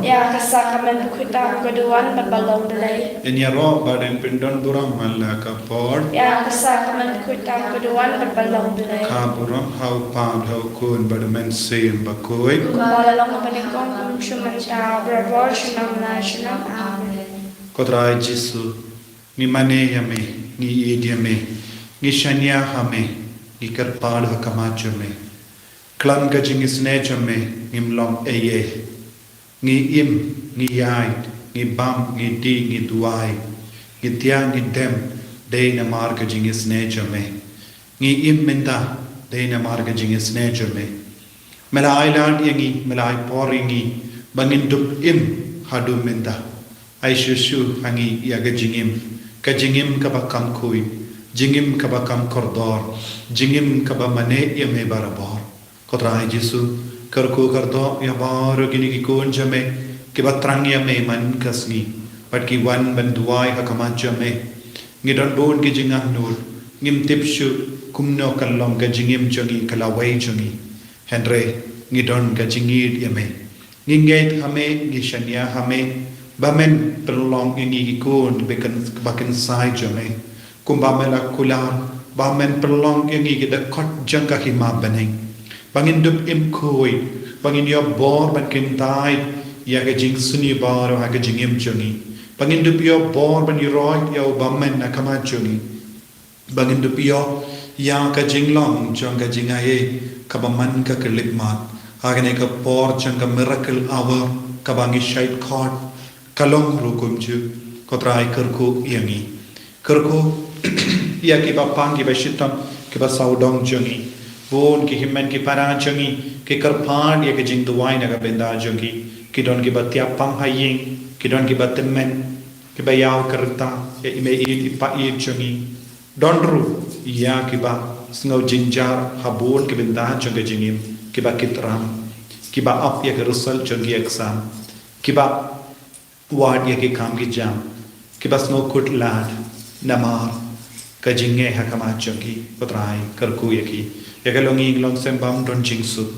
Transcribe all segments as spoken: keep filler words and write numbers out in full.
Ïa ka sakramen bakhuid tam ka duwan bad ba long Blei. Yn ïaroh bad yn pyndon burom man la ka por. Ïa ka sakramen bakhuid tam ka duwan bad ba long Blei. Ka burom ha u Kpa bad ha u Khun bad u Mynsiem Bakhuid. Kumba la long ha banyngkong, kum shu mynta, barabor, junom la junom. Amen. Ko Trai Jisu, ngi mane ïa me, ngi ïeit ïa me, ngi shaniah ha me, ngi kyrpad ha khmat jong me. Khlem ka jingisynei jong me ngim long ei ei. Ngi im, ngi ïaid, ngi bam, ngi dih, ngi duwai, ngi thiah, ngi dem, dei namar ka jingisynei jong me. Ngi im mynta, dei namar ka jingisynei jong me. Me la ai lad ïa ngi, me la ai por ïa ngi ba ngin dup im haduh mynta. Ai shuh shuh ha ngi ïa ka jingim, ka jingim kaba kham khuid, jingim kaba kham kordor, jingim kaba mane ïa me barabor. Ko Trai Jisu, kyrkhu kyrdoh ïa baroh kine ki khun jong me kiba thrang ïa me man ka sngi, bad ki wan ban duwai ha khmat jong me. Ngi don bun ki jingangnud, ngim tip shuh kumno kan long ka jingim jong ngi, ka lawei jong ngi. Hynrei ngi don ka jingïeit ïa me. Ngi ngeit ha me, ngi shaniah ha me, ba men pynlong ïa ngi ki khun ba kyn-, ba kynsai jong me. Kumba me la kular, ba men pynlong ïa ngi ki dkhot jong ka hima bneng. Ba ngin dup im khuid, ba ngin ïoh bor ban kyntait ïa ka jingsniew baroh ha ka jingim jong ngi. Ba ngin dup ïoh bor ban ïaroh ïa u bymman ha khmat jong ngi. Ba ngin dup ïoh ïa ka jinglong jong ka jingaiei kaba man ka khyllipmat. Ha kane ka por jong ka miracle hour kaba ngi shait khot, ka long ruh kumjuh. Ko Trai, kyrkhu ïa ngi. Kyrkhu ïa kiba pang, kiba shitom, kiba sawdong jong ngi. Bun ki hynmen ki para jong ngi ki kyrpad ïa ka jingduwai na ka bynta jong ki. Ki don kiba thiah pang ha ïing, ki don kiba tymmen, kiba ïaw kyrta ïa i mei ïeit i pa ïeit jong ngi. Don ruh ïa kiba sngew jynjar ha bun ki bynta jong ka jingim, kiba kit ram, kiba ap ïa ka result jong ki exam, kiba wad ïa ki kam ki jam, kiba sngew kut lad namar ka jingeh ha khmat jong ki. Ko Trai, kyrkhu ïa ki. Ïa ka longïing longsem bym don jingsuk,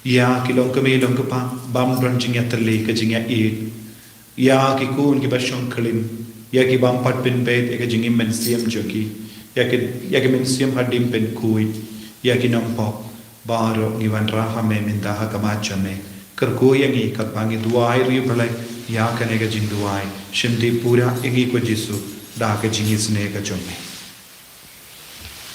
ïa ki longkmie longkpa bym don jingïatylli, ka jingïaieit, ïa ki khun kiba shong klim, ïa ki bym pat pynbeit ïa ka jingim mynsiem jong ki, ïa ki, ïa ki mynsiem hadien pynkhuid, ïa ki nongpop. Baroh ngi wanrah ha me mynta ha khmat jong me. Kyrkhu ïa ngi katba ngi duwai riewblei ïa kane ka jingduwai. Shim dih pura ïa ngi ko Jisu da ka jingisynei ka jong me.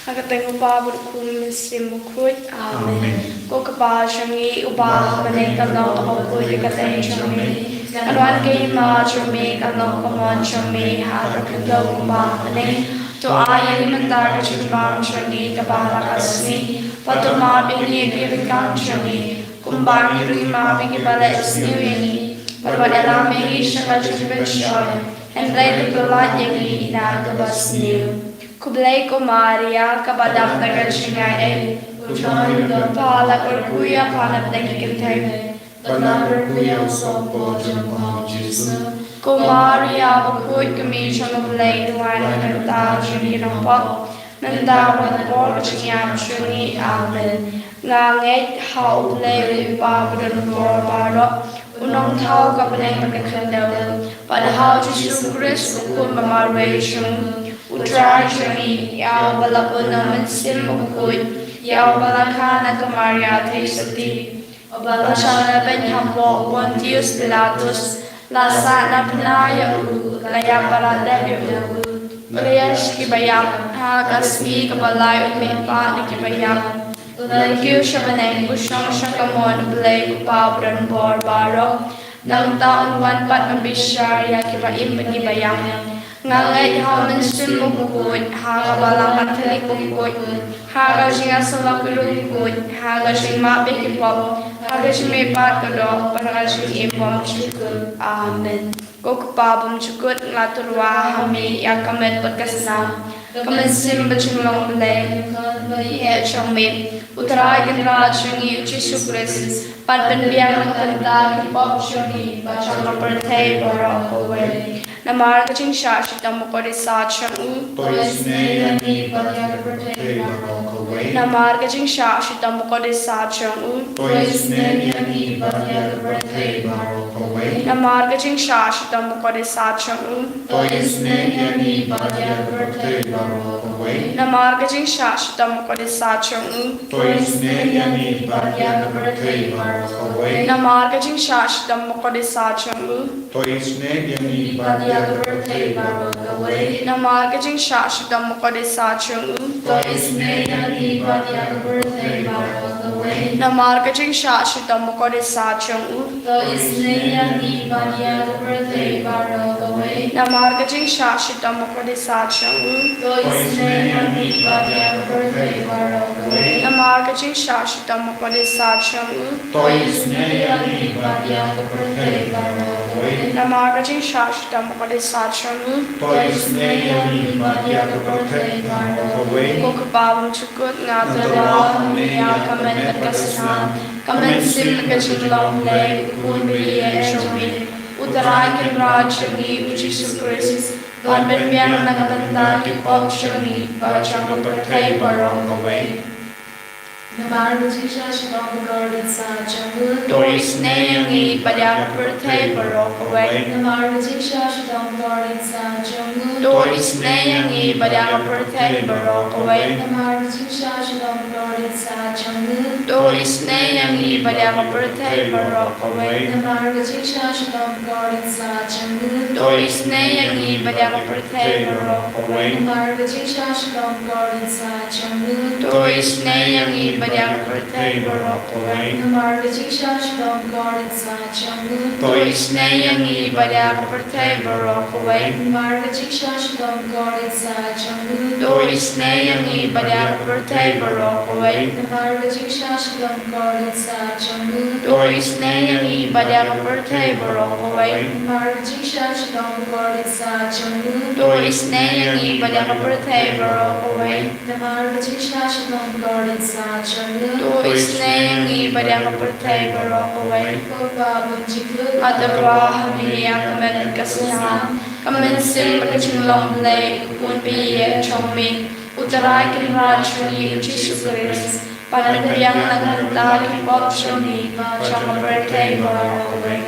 Ha ka kyrteng u Kpa bad u Khun bad u Mynsiem Bakhuid. Amen. Amen. Ko Kpa jong ngi uba ha bneng, kan long kaba khuid ïa ka kyrteng jong me. Kan wan ka hima jong me, kan long ka mon jong me ha ka khyndew kumba ha bneng. To ai ïa ngi mynta ka jingbam jong ngi kaba ha la ka sngi. Bad to map ïa ngi ïa ki ryngkang jong ngi, kumba ngi ruh ngi map ïa kiba leh sniew ïa ngi. Bad wat ïalam ïa ngi sha ka jingpynshoi, hynrei to pyllait ïa ngi na kaba sniew. Khublei ko Maria, kaba dap da ka jingaiei, u Trai u don bad pha, la kyrkhu ïa pha na pdeng ki kynthei, bad la kyrkhu ïa u sawkpoh jong pha u Jisu. Ko Maria bakhuid, ka Kmie jong U Blei, duwai na ka bynta jong ngi ki nongpop, mynta bad ha ka por ka jingïap jong ngi. Amen. Nga ngeit ha U Blei u Kpa badonbor baroh, u nongthaw ka bneng bad ka khyndew, bad ha u Jisu Khrist u Khun ba marwei jong u, u Trai jong ngi, ïa uba la bun na u Mynsiem Bakhuid, ïa uba la kha na ka Maria theisotti, uba la shah lehbeiñ hapoh u Pontius Pilatus, la sahnarphna ïa u, la ïap bad la dep ïa u, u la ïaid sha kiba ïap, ha ka sngi kaba lai u mihpat na kiba ïap, u la kiew sha bneng, u shong sha kamon U Blei U Kpa badonbor baroh. Nangta un wan pat ban bishar ïa kiba im bad kiba ïap. Nga ngeit ha u Mynsiem Bakhuid, ha ka Balang Katholik bakhuid, ha ka jingïasyllok ki riewkhuid, ha ka jingmap ïa ki pop, ha ka jingmihpat ka doh, bad ha ka jingim bym jukut. Amen. Ko Kpa bymjukut, nga tyrwa ha me ïa ka met bad ka snam, ka mynsiem bad jinglong Blei, ha ka jingïeit jong me. U Trai Kynrad jong ngi U Jisu Khrist, un pynbiang na ka bynta ki pop jong ngi bad jong ka pyrthei baroh kawei. Namar ka jingshah shitom bakordit sat jong u, to isynei ïa ngi bad ïa ka pyrthei baroh kawei. Namar ka jingshah shitom bakordit sat jong u, to isynei ïa ngi bad ïa ka pyrthei baroh kawei. kawei. Namar ka jingshah shitom bakordit sat jong u. To isynei ïa ngi bad ïa ka pyrthei baroh kawei. Namar ka jingshah shitom bakordit sat jong u. To isynei ïa ngi bad ïa ka pyrthei baroh kawei. Namar ka jingshah shitom bakordit sat jong u. To isynei ïa ngi bad ïa ka pyrthei baroh kawei. Namar ka jingshah shitom bakordit sat jong u. To isynei ïa ngi bad ïa ka pyrthei baroh kawei. Namar ka jingshah shitom bakordit sat jong u. To isynei ïa ngi bad ïa ka pyrthei baroh kawei. Namar ka jingshah shitom bakordit sat jong u. To isynei ïa ngi bad ïa ka pyrthei baroh kawei. Namar ka jingshah shitom bakordit sat jong u. To isynei ïa ngi bad ïa ka pyrthei baroh kawei. Namar ka jingshah shitom bakordit sat jong u. To isynei ïa ngi bad ïa ka pyrthei baroh kawei. Ko Kpa bymjukut, nga tyrwa ha me ïa ka met bad ka snam, ka mynsiem bad ka jinglong Blei u Khun baieit jong me, U Trai Kynrad jong ngi U Jisu Khrist, ban pynbiang na ka bynta ki pop jong ngi bad jong ka pyrthei baroh kawei. Namar ka jingshah shitom bakordit sat jong u. To isynei ïa ngi bad ïa ka pyrthei baroh kawei. Namar ka jingshah shitom bakordit sat jong u. To isynei ïa ngi bad ïa ka pyrthei baroh kawei. Namar ka jingshah shitom bakordit sat jong u. To isynei ïa ngi bad ïa ka pyrthei baroh kawei. Namar ka jingshah shitom bakordit sat jong u. To isynei ïa ngi bad ïa ka pyrthei baroh kawei. Namar ka jingshah shitom bakordit sat jong u. To isynei ïa ngi bad ïa ka pyrthei baroh kawei. Namar ka jingshah shitom bakordit sat jong u. To isynei ïa ngi bad ïa ka pyrthei baroh kawei. Namar ka jingshah shitom bakordit sat jong u. To isynei ïa ngi bad ïa ka pyrthei baroh kawei. Namar ka jingshah shitom bakordit sat jong u. To isynei ïa ngi bad ïa ka pyrthei baroh kawei. Namar ka jingshah shitom bakordit sat jong u. To isynei ïa ngi bad ïa ka pyrthei baroh kawei. Namar ka jingshah shitom bakordit sat jong u. To isynei ïa ngi bad ïa ka pyrthei baroh kawei. Ko Kpa bymjukut, nga tyrwa ha me ïa ka met bad ka snam, ka mynsiem bad ka jinglong Blei u Khun baieit jong me, U Trai Kynrad jong ngi U Jisu Khrist, ban pynbiang na ka bynta ki pop jong ngi bad jong ka pyrthei baroh kawei.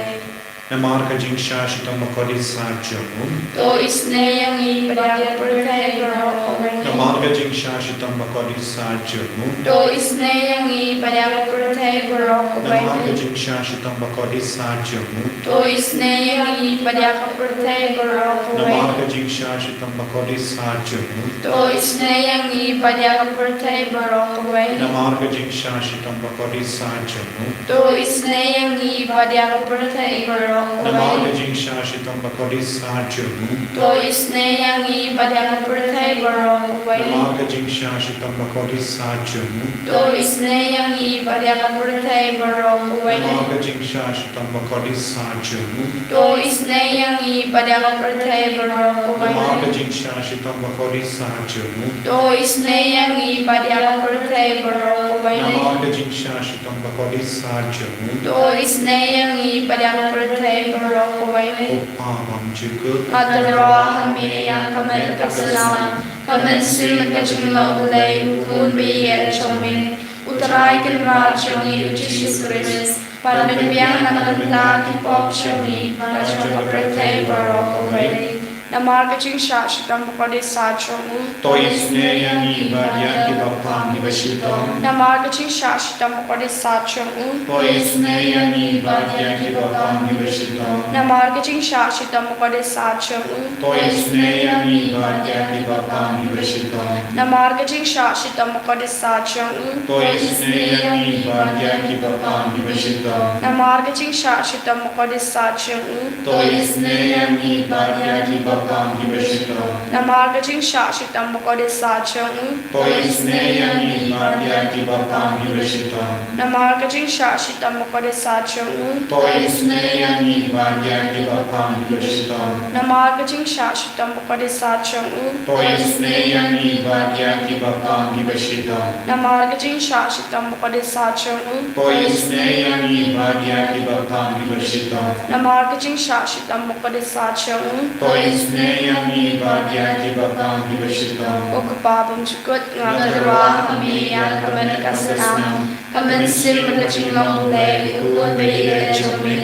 Namar ka jingshah shitom bakordit sat jong u. To isynei ïa ngi bad ïa ka pyrthei baroh kawei. Namar ka jingshah shitom bakordit sat jong u. To isynei ïa ngi bad ïa ka pyrthei baroh kawei. Namar ka jingshah shitom bakordit sat jong u. To isynei ïa ngi bad ïa ka pyrthei baroh kawei. Namar ka jingshah shitom bakordit sat jong u. To isynei ïa ngi bad ïa ka pyrthei baroh kawei. Namar ka jingshah shitom bakordit sat jong u. To isynei ïa ngi bad ïa ka pyrthei baroh kawei. Namar ka jingshah shitom bakordit sat jong u. To isynei ïa ngi bad ïa ka pyrthei baroh kawei. Namar ka jingshah shitom bakordit sat jong u. To isynei ïa ngi bad ïa ka pyrthei baroh kawei. Namar ka jingshah shitom bakordit sat jong u. To isynei ïa ngi bad ïa ka pyrthei baroh kawei. Namar ka jingshah shitom bakordit sat jong u. To isynei ïa ngi bad ïa ka pyrthei baroh kawei. Namar ka jingshah shitom bakordit sat jong u. To isynei ïa ngi bad ïa ka pyrthei baroh kawei. Ko Kpa bymjukut, nga tyrwa ha me ïa ka met bad ka snam, ka mynsiem bad ka jinglong Blei u Khun baieit jong me, U Trai Kynrad jong ngi U Jisu Khrist, ban pynbiang na ka bynta ki pop jong ngi bad jong ka pyrthei baroh kawei. Namar ka jingshah shitom bakordit sat jong u. To isynei ïa ngi bad ïa kiba pang kiba shitom. Namar ka jingshah shitom bakordit sat jong u. To isynei ïa ngi bad ïa kiba pang kiba shitom. Namar ka jingshah shitom bakordit sat jong u. To isynei ïa ngi bad ïa kiba pang kiba shitom. Namar ka jingshah shitom bakordit sat jong u. To isynei ïa ngi bad ïa kiba pang kiba shitom. Namar ka jingshah shitom bakordit sat jong u. To isynei ïa ngi bad ïa kiba pang kiba shitom. Namar ka jingshah shitom bakordit sat jong u. To isynei ïa ngi bad ïa kiba pang kiba shitom. Namar ka jingshah shitom bakordit sat jong u. To isynei ïa ngi bad ïa kiba pang kiba shitom. Namar ka jingshah shitom bakordit sat jong u. To isynei ïa ngi bad ïa kiba pang kiba shitom. Namar ka jingshah shitom bakordit sat jong u. To isynei ïa ngi bad ïa kiba pang kiba shitom. Namar ka jingshah shitom bakordit sat jong u. To isynei ïa ngi bad ïa kiba pang kiba shitom. Ko Kpa bymjukut, nga tyrwa ha me ïa ka met ka snam, ka mynsiem bad ka jinglong Blei u Khun baieit jong me,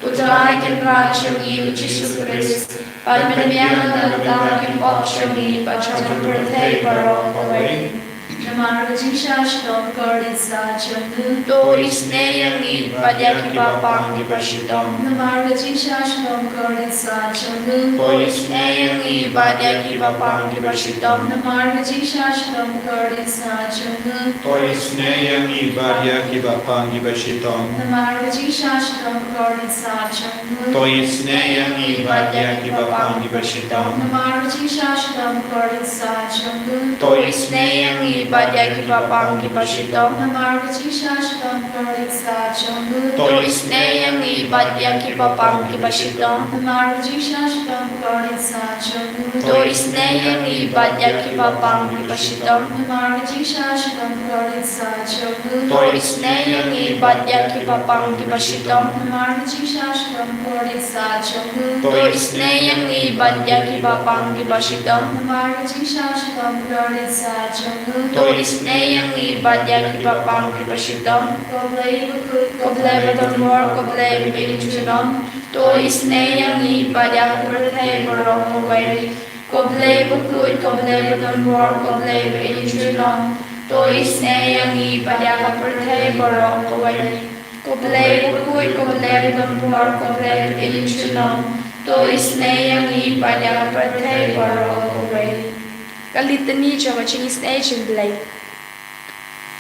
U Trai Kynrad jong ngi U Jisu Khrist, ban pynbiang na ka bynta ki pop jong ngi bad jong ka pyrthei baroh kawei. Namar ka jingshah shitom kordit sah jong U. To isynei ïa ngi bad ïa kiba pang kiba shitom. Namar ka jingshah shitom kordit sah jong U. To isynei ïa ngi bad ïa kiba pang kiba shitom. Namar ka jingshah shitom kordit sah jong U. To isynei ïa ngi bad ïa kiba pang kiba shitom. Namar ka jingshah shitom kordit sah jong U. To isynei ïa ngi bad ïa kiba pang kiba shitom. Namar ka jingshah shitom kordit sah jong U. To isynei ïa ngi bad ïa kiba pang kiba shitom. Namar ka jingshah shitom kordit sah jong U. To isynei ïa ngi bad ïa kiba pang kiba shitom. Namar ka jingshah shitom kordit sah jong U. To isynei ïa ngi bad ïa kiba pang kiba shitom. Namar ka jingshah shitom kordit sah jong U. To isynei ïa ngi bad ïa kiba pang kiba shitom. Namar ka jingshah shitom kordit sah jong U. To isynei ïa ngi bad ïa kiba pang kiba shitom. Namar ka jingshah shitom kordit sah jong U. To isynei ïa ngi bad ïa kiba pang kiba shitom. Ko Blei bakhuid, ko Blei badonbor, ko Blei ba im junom. To isynei ïa ngi bad ïa ka pyrthei baroh kawei. Ko Blei bakhuid, ko Blei badonbor, ko Blei ba im junom. To isynei ïa ngi bad ïa ka pyrthei baroh kawei. Ko Blei bakhuid, ko Blei badonbor, ko Blei ba im junom. To isynei ïa ngi bad ïa ka pyrthei baroh kawei. Ka Litany jong ka jingisynei jong U Blei.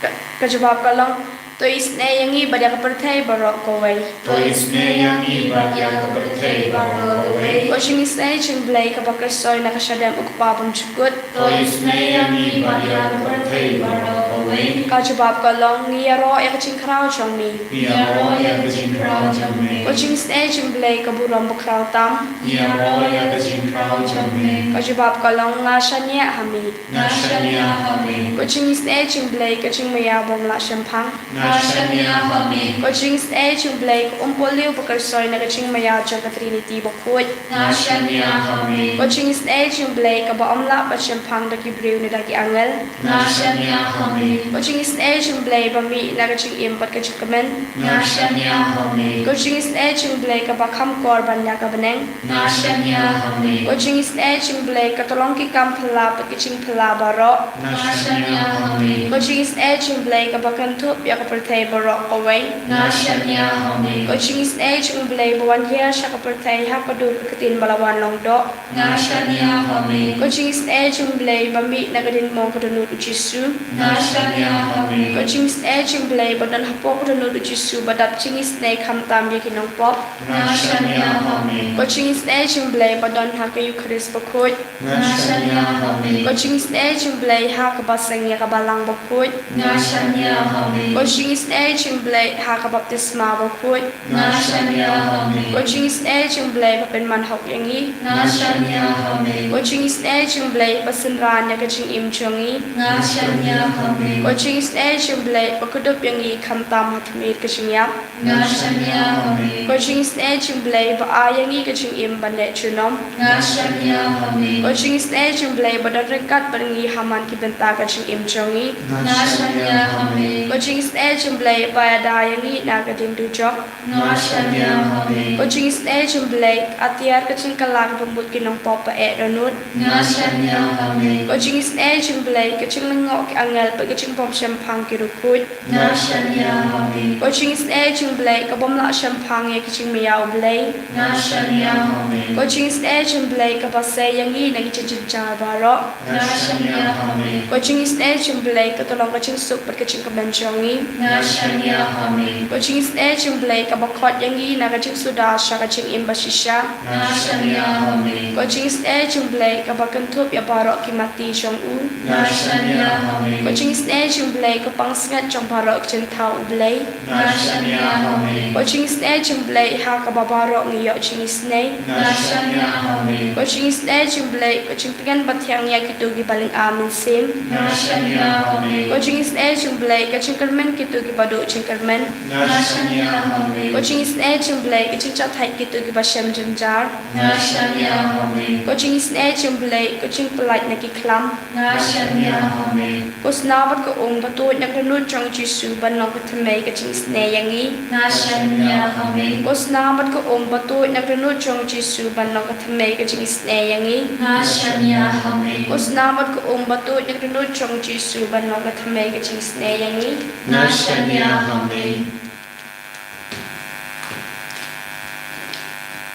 Ka, ka jubab ka long, to isynei ïa ngi bad ïa ka pyrthei baroh kawei. To isynei ïa ngi bad ïa ka pyrthei baroh kawei. Ka jingisynei jong U Blei kaba kyrshoi na ka shadem U Kpa bymjukut. To isynei ïa ngi bad ïa ka pyrthei baroh kawei. Ka jubab ka long, ngi ïaroh ïa ka jingkhraw jong Me. Ngi ïaroh ïa ka jingkhraw jong Me. Ka jingisynei jong U Blei ka burom bakhraw tam. Ngi ïaroh ïa ka jingkhraw jong Me. Ka jubab ka long, nga shaniah ha Me. Nga shaniah ha Me. Ka jingisynei jong U Blei ka jingmaïa bym lah shemphang. Nga shaniah ha Me. Ka jingisynei jong U Blei ka umpohliew ba kyrshoi na ka jingmaïa jong ka Trinity bakhuid. Nga shaniah ha Me. Ka jingisynei jong U Blei kaba ym lah ban shemphang da ki briew ne da ki angel. Nga shaniah ha Me. Ka jingisynei jong U Blei ba mih na ka jingim bad ka jingkmen. Nga shaniah ha Me. Ka jingisynei jong U Blei kaba kham kor ban ïa ka bneng. Nga shaniah ha Me. Ka jingisynei jong U Blei ka tyllong ki kam phylla bad ki jingphylla baroh. Nga shaniah ha Me. Ka jingisynei jong U Blei kaba kynthup ïa ka pyrthei baroh kawei. Nga shaniah ha Me. Ka jingisynei jong U Blei ba wan hiar sha ka pyrthei ha ka dur ka ktien ba la wan long doh. Nga shaniah ha Me. Ka jingisynei jong U Blei ba mih na ka diengphna ka dohnud U Jisu. Nga shaniah ha Me. Ka jingisynei jong U Blei ba don hapoh ka dohnud U Jisu ba dap jingisynei khamtam ïa ki nongpop. Nga shaniah ha Me. Ka jingisynei jong U Blei ba don ha ka Eukharist bakhuid. Nga shaniah ha Me. Ka jingisynei jong U Blei ha kaba seng ïa ka Balang bakhuid. Nga shaniah ha Me. Ka jingisynei jong U Blei ha ka baptisma bakhuid. Nga shaniah ha Me. Ka jingisynei jong U Blei ba pynman hok ïa ngi. Nga shaniah ha Me. Ka jingisynei jong U Blei ba synran ïa ka jingim jong ngi. Nga shaniah ha Me. Ka jingisynei jong U Blei ba kdup ïa ngi khamtam ha khmih ka jingïap. Nga shaniah ha Me. Ka jingisynei jong U Blei ba ai ïa ngi ka jingim ban leh junom. Nga shaniah ha Me. Ka jingisynei jong U Blei ba don ryngkat bad ngi ha man ki bynta ka jingim jong ngi. Nga shaniah ha Me. Ka jingisynei jong U Blei ba ïada ïa ngi na ka dieng dujok. Nga shaniah ha Me. Ka jingisynei jong U Blei ka atiar ka jingkylla kaba mut ki nongpop ba eh dohnud. Nga shaniah ha Me. Ka jingisynei jong U Blei ka jinglyngngoh ki angel bad ka jingbymshemphang ki riewkhuid. Nga shaniah ha Me. Ka jingisynei jong U Blei ka bym lah shemphang ïa ka jingmaïa U Blei. Nga shaniah ha Me. Ka jingisynei jong U Blei kaba sei ïa ngi na ki jingjynjar baroh. Nga shaniah ha Me. Ka jingisynei jong U Blei ka tyllong ka jingsuk bad ka jingkmen jong ngi. Nga shaniah ha Me. Ka jingisynei jong U Blei kaba khot ïa ngi na ka jingsuda sha ka jingim bashisha. Nga shaniah ha Me. Ka jingisynei jong U Blei kaba kynthup ïa baroh ki mati jong U. Nga shaniah ha Me. Ka jingisynei jong U Blei ka pansngiat jong baroh ki jingthaw U Blei. Nga shaniah ha Me. Ka jingisynei jong U Blei ha kaba baroh ngi ïoh jingisynei. Nga shaniah ha Me. Ka jingisynei jong U Blei ka jingtngen bathiang ïa kito kiba lynga mynsiem. Nga shaniah ha Me. Ka jingisynei jong Blei, ka jingkyrmen kito kiba duh jingkyrmen. Nga shaniah ha me. Ko jingisynei jong Blei, ka jingjathait kito kiba shem jynjar. Nga shaniah ha me. Ko jingisynei jong Blei, ka jingpyllait na ki khlam. Nga shaniah ha me. Ko sna bad ka um ba tuid na ka dohnud jong u Jisu ban long ka thymmei ka jingisynei ïa ngi. Nga shaniah ha me. Ko sna bad ka um ba tuid na ka dohnud jong u Jisu ban long ka thymmei ka jingisynei ïa ngi. Nga shaniah ha me. Ko sna bad ka um ba tuid na ka dohnud jong u Jisu ban long ka thymmei ka jingisynei ïa ngi. Nga shaniah ha me.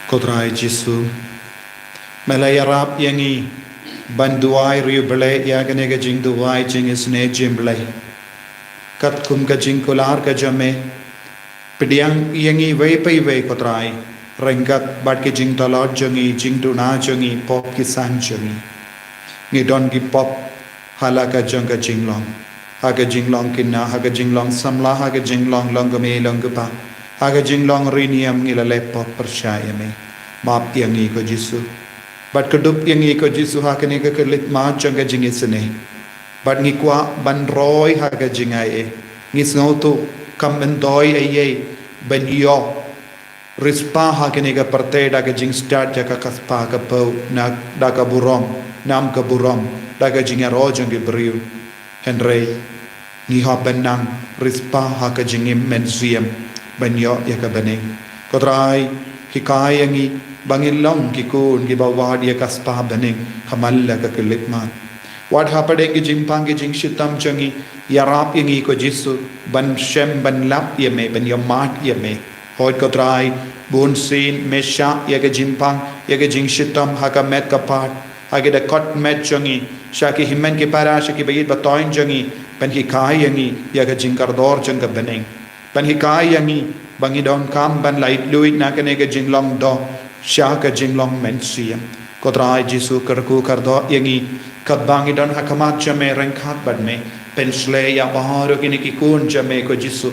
Ko Trai Jisu, me la ïarap ïa ngi ban duwai riewblei ïa kane ka jingduwai jingisynei jong Blei. Katkum ka jingkular ka jong me, pdiang ïa ngi iwei pa iwei ko Trai, ryngkat bad ki jingtlot jong ngi, jingduna jong ngi, pop ki san jong ngi. Ngi don ki pop ha la ka jong ka jinglong, ha ka jinglong khynnah, ha ka jinglong samla, ha ka jinglong long kmie long kpa, ha ka jinglong riewniam ngi la leh pop pyrshah ïa me. Map ïa ngi ko Jisu. Bad kdup ïa ngi ko Jisu ha kane ka khyllipmat jong ka jingisynei. Bad ngi kwah ban roi ha ka jingaiei. Ngi sngewthuh kam myntoi ei ei ban ïoh riewspah ha kane ka pyrthei da ka jingstad ïa ka spah ka phew, na da ka burom, nam ka burom, da ka jingïaroh jong ki briew. Hynrei ngi hap ban nang riewspah ha ka jingim mynsiem ban ïoh ïa ka bneng. Ko Trai, hikai ïa ngi ba ngin long ki khun kiba wad ïa ka spah bneng ha man la ka khyllipmat. Wat hapdeng ki jingpang ki jingshitom jong ngi, ïarap ïa ngi ko Jisu ban shem ban lap ïa me, ban ïohmad ïa me. Hooid ko Trai, bunsien me shah ïa ka jingpang, ïa ka jingshitom ha ka met ka phad, ha ki dkhot met jong ngi, sha ki hynmen ki para, sha kiba ïeit ba thoiñ jong ngi, ban hikai ïa ngi ïa ka jingkordor jong ka bneng. Ban hikai ïa ngi ba ngi donkam ban laitluid na kane ka jinglong doh sha ka jinglong mynsiem. Ko Trai Jisu, kyrkhu kyrdoh ïa ngi katba ngi don ha khmat jong me ryngkat bad me. Pynshlei ïa baroh kine ki khun jong me ko Jisu,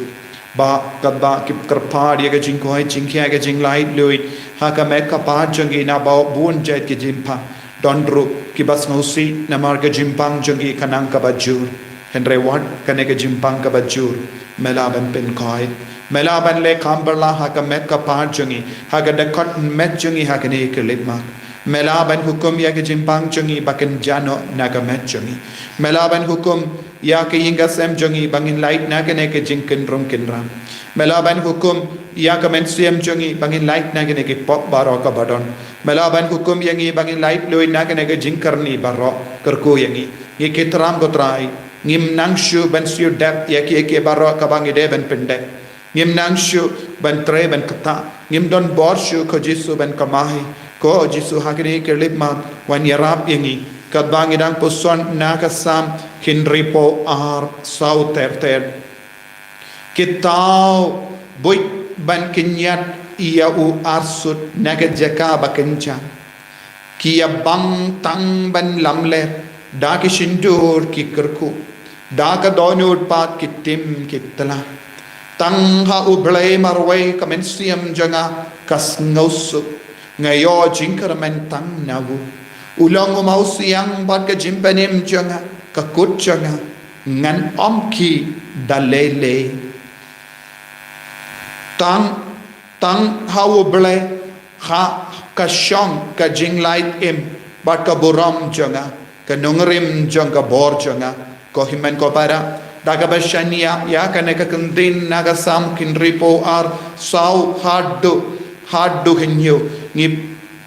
ba katba ki kyrpad ïa ka jingkoit jingkhiah, ka jinglaitluid ha ka met ka phad jong ngi na bun jait ki jingpang. Don ruh kiba sngewsih namar ka jingpang jong ngi ka nang kaba jur. Hynrei wat kane ka jingpang kaba jur me lah ban pynkoit. Me lah ban leh kham bylla ha ka met ka phad jong ngi, ha ka dkhot met jong ngi ha kane ka khyllipmat. Me lah ban hukum ïa ka jingpang jong ngi ba kan jan noh na ka met jong ngi. Me lah ban hukum ïa ka ïing ka sem jong ngi ba ngin lait na kane ka jingkynrum kynram. Me lah ban hukum ïa ka mynsiem jong ngi ba ngin lait na kane ka pop baroh kaba don. Me lah ban hukum ïa ngi ba ngin laitluid na kane ka jingkyrni baroh. Kyrkhu ïa ngi. Ngi kyrpad ko Trai, ngim nang shuh ban siew dep ïa kiei kiei baroh kaba ngi dei ban pyndep. Ngim nang shuh ban trei ban ktah. Ngim don bor shuh ko Jisu ban kamai. Ko Jisu, ha kane ka khyllipmat wan ïarap ïa ngi katba ngi dang puson na ka Salm hynriewphew ar, saw ter ter. Ki thaw buit ban kynñiat ïa u arsut na ka jaka ba kynjam. Ki ïa bang tang ban lamler da ki shyntur ki kyrkhu, da ka dohnud pat ki tim ki tla. Tang ha U Blei marwei ka mynsiem jong nga ka sngewsuk. Nga ïoh jingkyrmen tang na u. U long u mawsiang bad ka jingpynim jong nga, ka kut jong nga. Ngan ym khih da lei lei. Tang, tang ha U Blei ha ka shong ka jinglait im bad ka burom jong nga, ka nongrim jong ka bor jong nga. Ko hynmen ko para, da kaba shaniah ïa kane ka ktien na ka Salm hynriewphew ar, saw haduh, haduh hynñiew, ngi,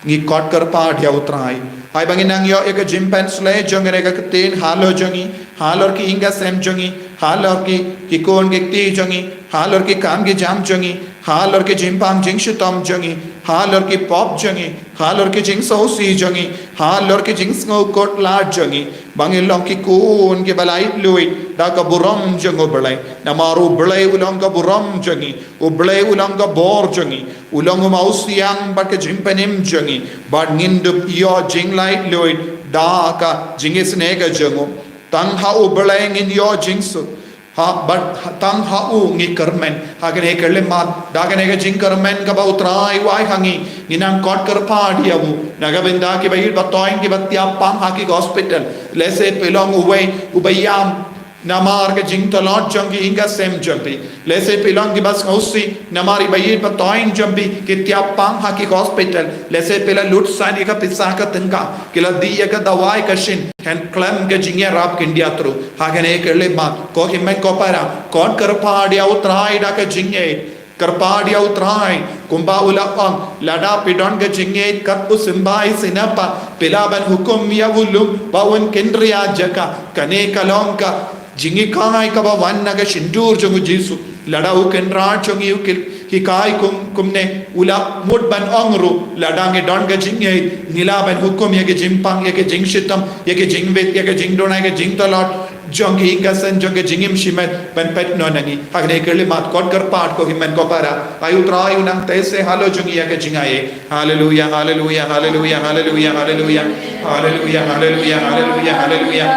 ngi khot kyrpad ïa U Trai. Ai ba ngin nang ïoh ïa ka jingpynshlei jong kane ka ktien halor jong ngi, halor ki ïing ki sem jong ngi, halor ki, ki khun ki kti jong ngi, halor ki kam ki jam jong ngi, halor ki jingpang jingshitom jong ngi, halor ki pop jong ngi, halor ki jingsngewsih jong ngi, halor ki jingsngewkhuslai jong ngi. Ba ngin long ki khun kiba laitluid da ka burom jong U Blei. Namar U Blei u long ka burom jong ngi, U Blei u long ka bor jong ngi, u long u mawsiang bad ka jingpynim jong ngi. Bad ngin dup ïoh jinglaitluid da ka jingisynei ka jong u. Tang ha U Blei ngin ïoh jingsuk. Ha, bad tang ha u ngi kyrmen. Ha kane ka khyllipmat, da kane ka jingkyrmen kaba U Trai u ai ha ngi, ngin nang khot kyrpad ïa u. Na ka bynta kiba ïeit ba thoiñ kiba thiah pang ha ki hospital. Lehse phi long uwei uba ïam Namar ka jingtlot jong ki ïing ka sem jong phi. Lehse phi long kiba sngewsih namar i ba ïeit ba thoiñ jong phi ki tiap pang ha ki hospital. Lehse phi la lut san ïa ka pisa ka tyngka, ki la dih ïa ka dawai ka shin. Hynrei khlem ka jingïarap kin ïa trud. Ha kane ka khyllipmat, ko hynmen ko para, khot kyrpad ïa U Trai da ka jingïeit. Kyrpad ïa U Trai, kumba u la ong, lada phi don ka jingïeit kat u symbai sinapat, phi lah ban hukum ïa u lum ba un kynriah jaka. Kane ka long ka jinghikai kaba wan na ka shyntur jong U Jisu. Lada u kynrad jong ngi u kil, hikai kum, kumne, u la mut ban ong ruh, lada ngi don ka jingïeit, ngi lah ban hukum ïa ka jingpang, ïa ka jingshitom, ïa ka jingwit, ïa ka jingduna, ïa ka jingtlot jong ki ïing ka sem, jong ka jingim shimet ban peit noh na ngi. Ha kane ka khyllipmat, khot kyrpad ko hynmen ko para. Ai U Trai u nang teh seh halor jong ngi ïa ka jingaiei. Haleluia, haleluia, haleluia, haleluia, haleluia. Haleluia, haleluia, haleluia, haleluia.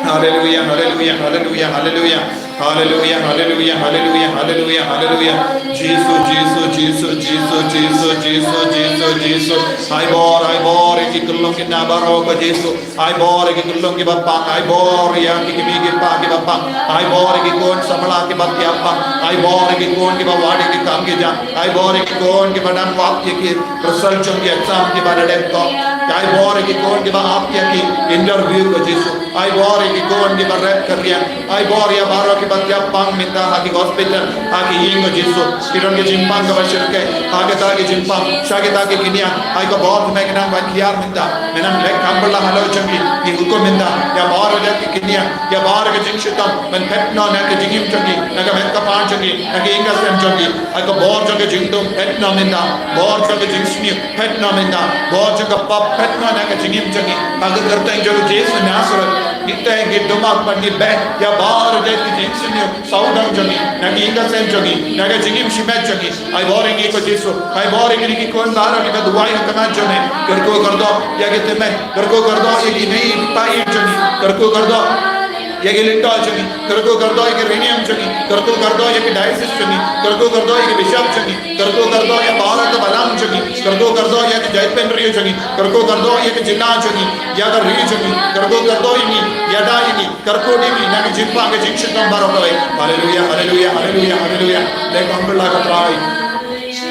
Haleluia, haleluia, haleluia, haleluia. Haleluia, haleluia, haleluia, haleluia, haleluia. Jisu, Jisu, Jisu. Ai bor, ai bor ïa ki khyllung ki kynja baroh ko Jisu. Ai bor ïa ki khyllung kiba pang, ai bor ïa ki kmie ki kpa kiba pang, ai bor ïa ki khun samla kiba tiap pang, ai bor ïa ki khun kiba wad ïa ki kam ki jam, ai bor ïa ki khun kiba dang ap ïa ki result jong ki exam kiba la dep tok, ai bor ïa ki khun kiba ap ïa ki interview ko Jisu, ai bor ïa ki khun kiba rep ka riang, ai bor ïa baroh kiba tiap pang mynta ha ki hospital, ha ki ïing ko Jisu, ki don ki jingpang kaba shyrkhei, ha kita ki jingpang, sha kita ki kynja, ai ka bor me ka nang ban hiar mynta. Me nang leh kam bylla halor jong ki, ngi hukum mynta ïa baroh ki kynja, ïa baroh ki jingshitom, men peit noh na ka jingim jong ki, na ka met ka phad jong ki, na ka ïing ka sem jong ki. Ai ka bor jong ka jingdum peit noh mynta, bor jong ka jingsniew peit noh mynta, bor jong ka pop peit noh na ka jingim jong ki. Ha ka kyrteng jong U Jisu Nasaret, ngi teh ngi dum bad ngi beh ïa baroh ki jingsniew sawdong jong ngi, na ka ïing ka sem jong ngi, na ka jingim shimet jong ngi. Ai bor ïa ngi ko Jisu, ai bor ïa ngi ki khun baroh kiba duwai ha khmat jong me. Kyrkhu kyrdoh ïa ki tymmen, kyrkhu kyrdoh ïa ki nongïaid jong ngi, kyrkhu kyrdoh ïa ki lyngdoh jong ngi, kyrkhu kyrdoh ïa ki riewniam jong ngi, kyrkhu kyrdoh ïa ki diocese jong ngi, kyrkhu kyrdoh ïa ki bishop jong ngi, kyrkhu kyrdoh ïa baroh ka balang jong ngi, kyrkhu kyrdoh ïa ki jaitbynriew jong ngi, kyrkhu kyrdoh ïa ki jylla jong ngi, ïa ka ri jong ngi, kyrkhu kyrdoh ïa ngi, ïada ïa ngi. Kyrkhu ïa ngi na ka jingpang ka jingshitom baroh kawei. Haleluia, haleluia, haleluia, haleluia. Leh kam bylla ko Trai.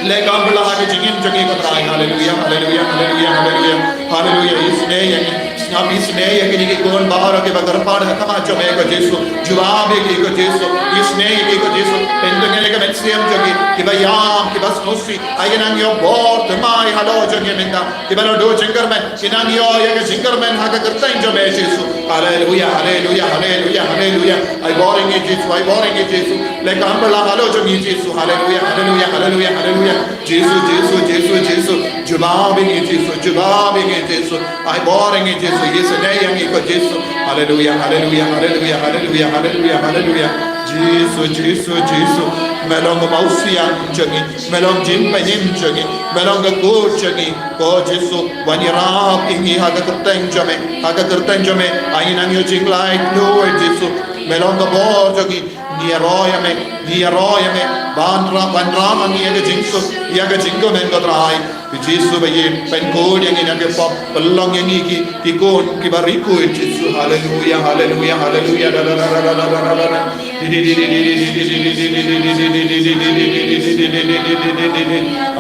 Leh kam bylla ha ka jingim jong ngi ko Trai. Haleluia, haleluia, haleluia, haleluia. Haleluia. Isynei ïa ngi. Sngap isynei ïa kine ki khun baroh kiba kyrpad ha khmat jong me ko Jisu. Jubab ïa ki ko Jisu. Isynei ïa ki ko Jisu. Pynduh ïa ka mynsiem jong ki. Kiba ïam, kiba sngewsih. Ai ki nang ïoh bor thymmai halor jong ngi mynta. Kiba la duh jingkyrmen, ki nang ïoh ïa ka jingkyrmen ha ka kyrteng jong me Jisu. Haleluia, haleluia, haleluia, haleluia. Ai bor ïa ngi Jisu, ai bor ïa ngi Jisu. Leh kam bylla halor jong ngi Jisu. Haleluia, haleluia, haleluia, haleluia. Jisu, Jisu, Jisu, Jisu. Jubab ïa ngi Jisu, jubab ïa ngi Jisu. Ai bor ïa ngi Jisu, isynei ïa ngi ko Jisu. Haleluia, haleluia, haleluia, haleluia, haleluia, haleluia. Jisu, Jisu, Jisu. Me long ka mawsiang jong ngi, me long jingpynim jong ngi, me long ka kut jong ngi. Ko Jisu, wan ïarap ïa ngi ha ka kyrteng jong me, ha ka kyrteng jong me, ai ngi nang ïoh jinglait, Lord Jisu. Me long ka bor jong ngi, ngi ïaroh ïa me, ngi ïaroh ïa me, ban ra-, ban ram ïa ngi ïa ka jingsuk, ïa ka jingkmen ko Trai. Ko Jisu ba ïeit, pynkut ïa ngi na ka pop, pynlong ïa ngi ki, ki khun, kiba riewkhuid Jisu. Haleluia, haleluia, haleluia.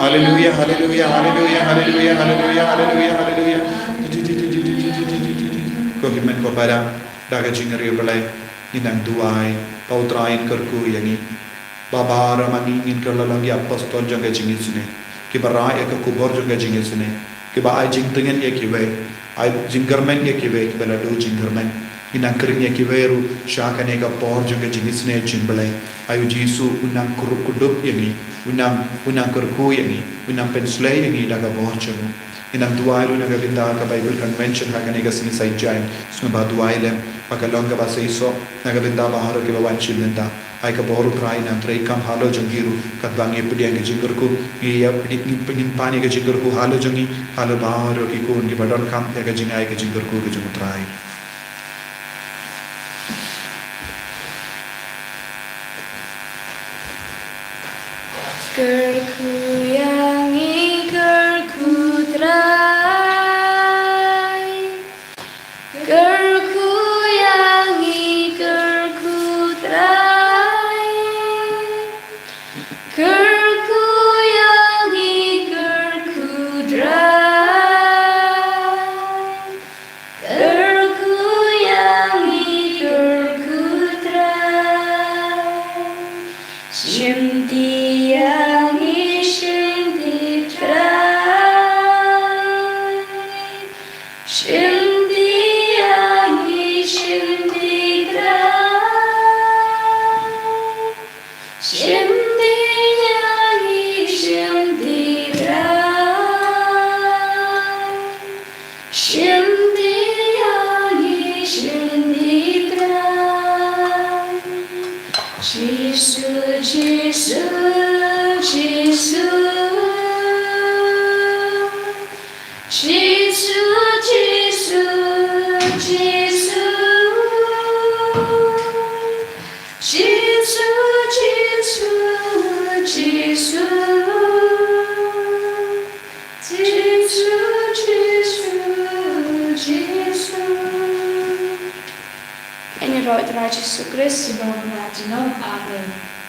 Haleluia, haleluia, haleluia, haleluia, haleluia, haleluia, haleluia. Ko hynmen ko para, da ka jingriewblei, ngi nang duwai, ba U Trai un kyrkhu ïa ngi. Ba baroh ma ngi ngin kylla long ki apostol jong ka jingisynei. Kiba rai ïa ka khubor jong ka jingisynei. Kiba ai jingtngen ïa kiwei. Ai jingkyrmen ïa kiwei, kiba la duh jingkyrmen. Ngi nang kren ïa kiwei ruh, sha kane ka por jong ka jingisynei jong U Blei. Ai U Jisu, un nang kyrkhu kdup ïa ngi. Un nang, un nang kyrkhu ïa ngi. Un nang pynshlei ïa ngi da ka bor jong u. Ngi nang duwai ruh na ka bynta ka Bible Convention ha kane ka sngi Saitjaiñ. Sngewbha duwai lem, ba ka long kaba seisoh, na ka bynta baroh kiba wan shim bynta. Ai ka bor U Trai nang treikam halor jong ki ruh, katba ngi pdiang ka jingkyrkhu, ngi ïa pdiang, ngi pdiang pan ïa ka jingkyrkhu halor jong ngi, halor baroh ki khun kiba donkam ïa ka jingai ka jingkyrkhu ka jong U Trai. Kyrkhu ïa ngi, kyrkhu Trai. Kyrkhu ïa ngi, kyrkhu Shim ïa ngi, shim ïa ngi Trai. Jisu, Jisu, Jisu. Jisu, Jisu, Jisu. Jisu, Jisu, Jisu. Jisu, Jisu, Jisu. Ïaroh Trai Jisu Khrist. Amen.